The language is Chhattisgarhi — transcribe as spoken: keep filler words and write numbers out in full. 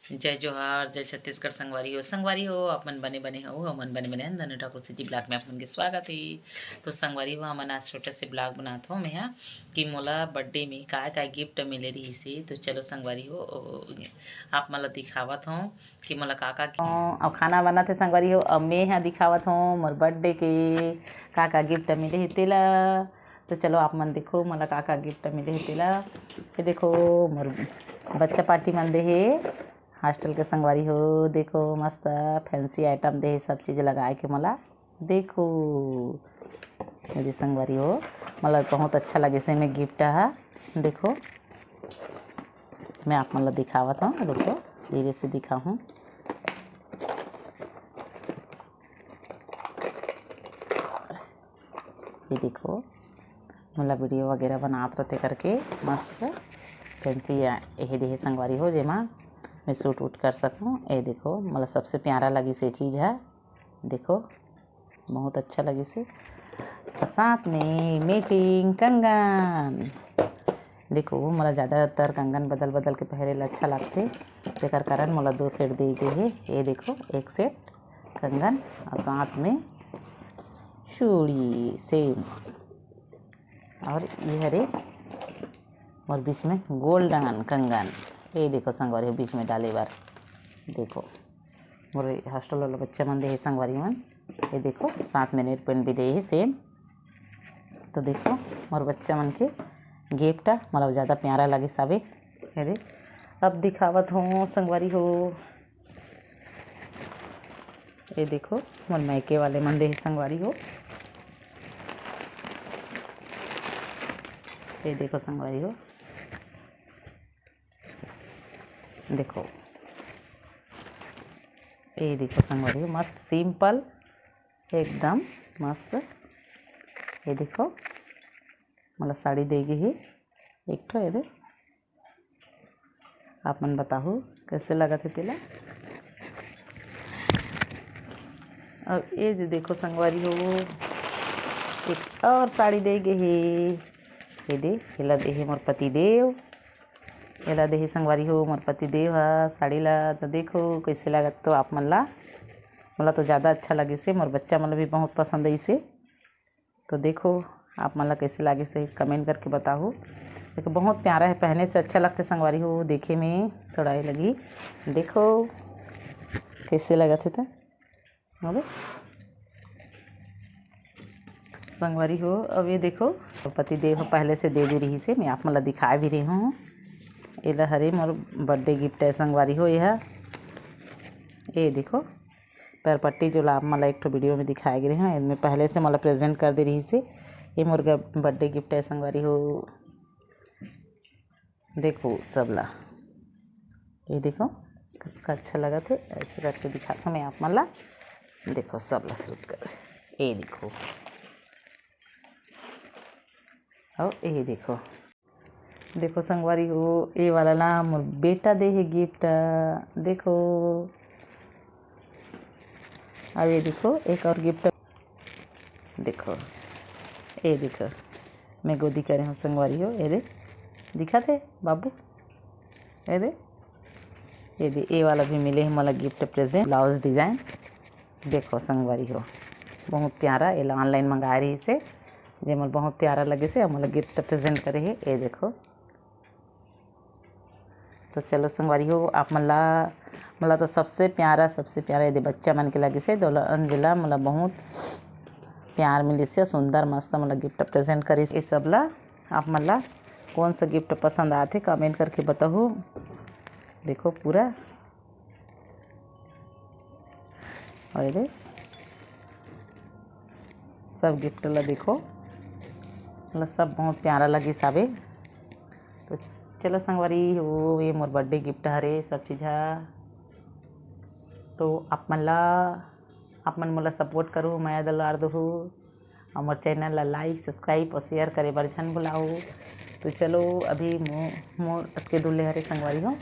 जय जोहार, जय छत्तीसगढ़ संगवारी हो। संगवारी हो, आप मन बने बने हो, हमन बने बने हन। धनु ठाकुर C G vlog में आप मन के स्वागत हे। तो संगवारी हो, हमन आज छोटा से vlog बनात हो मैं हा कि मोला birthday में का का gift मिले रहिस हे। तो चलो संगवारी हो, ओ, आप मन ला दिखावत हो कि मोला का का, अब खाना बनत हे संगवारी हो। अब मैं हा दिखावत हो मोर birthday के का का gift मिले हे तेला। तो चलो आप मन देखो मोला का का gift मिले हे तेला। ये देखो मोर बच्चा party मन दे हे hostel के संगवारी हो। देखो मस्त fancy item दे हे, सब चीज लगाए के मोला। देखो मेरे संगवारी हो, मोला बहुत अच्छा लगे से में gift हा। देखो मैं आप मन ला दिखावत हूँ, रुको धीरे से दिखाहूँ। ये देखो मोला video वगैरह बनात रहते करके मस्त fancy ये देहे संगवारी हो, जेमा मैं shoot वूट कर सकूँ। ये देखो मोला सबसे प्यारा लगिस ये चीज है, देखो बहुत अच्छा लगिस हे। और साथ में matching कंगन, देखो मोला ज़्यादातर कंगन बदल बदल के पहरे ला अच्छा लगथे, तेकर कारण मोला दो set दे गे हे। ये देखो एक set कंगन और साथ में चूड़ी same, और ये हरे मोर बीच में golden कंगन। ये देखो संगवारी हो बीच में डाले बर, देखो मोर hostel वाला बच्चा मन दे हे संगवारी मन। ये देखो साथ में nail paint भी दे हे same। तो देखो मोर बच्चा मन के gift मोला ज़्यादा प्यारा लगिस हावे। ये दे, अब दिखावत हूँ संगवारी हो। ये देखो मोर मायके वाले मन दे हे संगवारी हो। ये देखो संगवारी हो, देखो ये देखो संगवारी हो, मस्त simple एकदम मस्त। ये देखो मोला साड़ी दे गे हे एक ठो, ये दे आप मन बताहू कैसे लगत हे तेला। अब ये जे देखो संगवारी हो, एक और साड़ी दे गे हे। ये दे, एला दे हे मोर पति देव, एला दे हे संगवारी हो मोर पति देव हा साड़ी ला। तो देखो कैसे लगत तो आप मन ला, मोला तो ज़्यादा अच्छा लगिस हे, मोर बच्चा मन ला भी बहुत पसंद आइस हे। तो देखो आप मन ला कैसे लागिस हे comment करके बताहू। देखो बहुत प्यारा है, पहने से अच्छा लगथे संगवारी हो, देखे में थोड़ा ये लगी। देखो कैसे लगत हे त, अबे संगवारी हो, अब ये देखो पति देव ह पहले से दे दे रहिस हे, मैं आप मन ला दिखाए भी रही हूँ। एला हरे मोर birthday gift है संगवारी हो। ये ह, ये देखो पैर पट्टी जो ला आप मन ला एक ठो video में दिखाए गे रहे हैं, एमे पहले से मोला present कर दे रहिस हे। ये मोर ग-, birthday gift है संगवारी हो। देखो सब ला, ये देखो कतका अच्छा लगत हे। ऐसे करके दिखात हूँ मैं आप मन ला। देखो सब ला shoot कर, ये देखो, और ये देखो, देखो संगवारी हो, ये वाला ला मोर बेटा दे हे gift। देखो, अब ये देखो एक और gift। देखो, ये देखो, मैं गोदी करे हूँ संगवारी हो। ये दे, दिखत हे बाबू, ये दे, ये दे, ये वाला भी मिले हे मोला gift present, blouse design। देखो संगवारी हो, बहुत प्यारा। एला online मंगाए रहिस हे, जे मोला बहुत प्यारा लगिस हे, मोला gift present करे हे। ये देखो, तो चलो संगवारी हो, आप मन ला, मोला तो सबसे प्यारा, सबसे प्यारा ये दे बच्चा मन के लगिस हे, दोलन जेला मोला बहुत प्यार मिलिस हे, सुंदर मस्त मोला gift present करिस। ये सब ला आप मन ला कौन सा gift पसंद आथे comment करके बताहू। देखो पूरा, और ये दे सब gift ला देखो, मतलब सब बहुत प्यारा लगिस हावे। तो चलो संगवारी हो, ये मोर birthday gift हरे सब चीज हा। तो आप मन ला, आप मन मोला support करो, मया दुलार दहू, और मोर channel ला like, subscribe और share करे बर झन भुलाओ। तो चलो अभी मो-, मोर अतके दूर ले हरे संगवारी हो,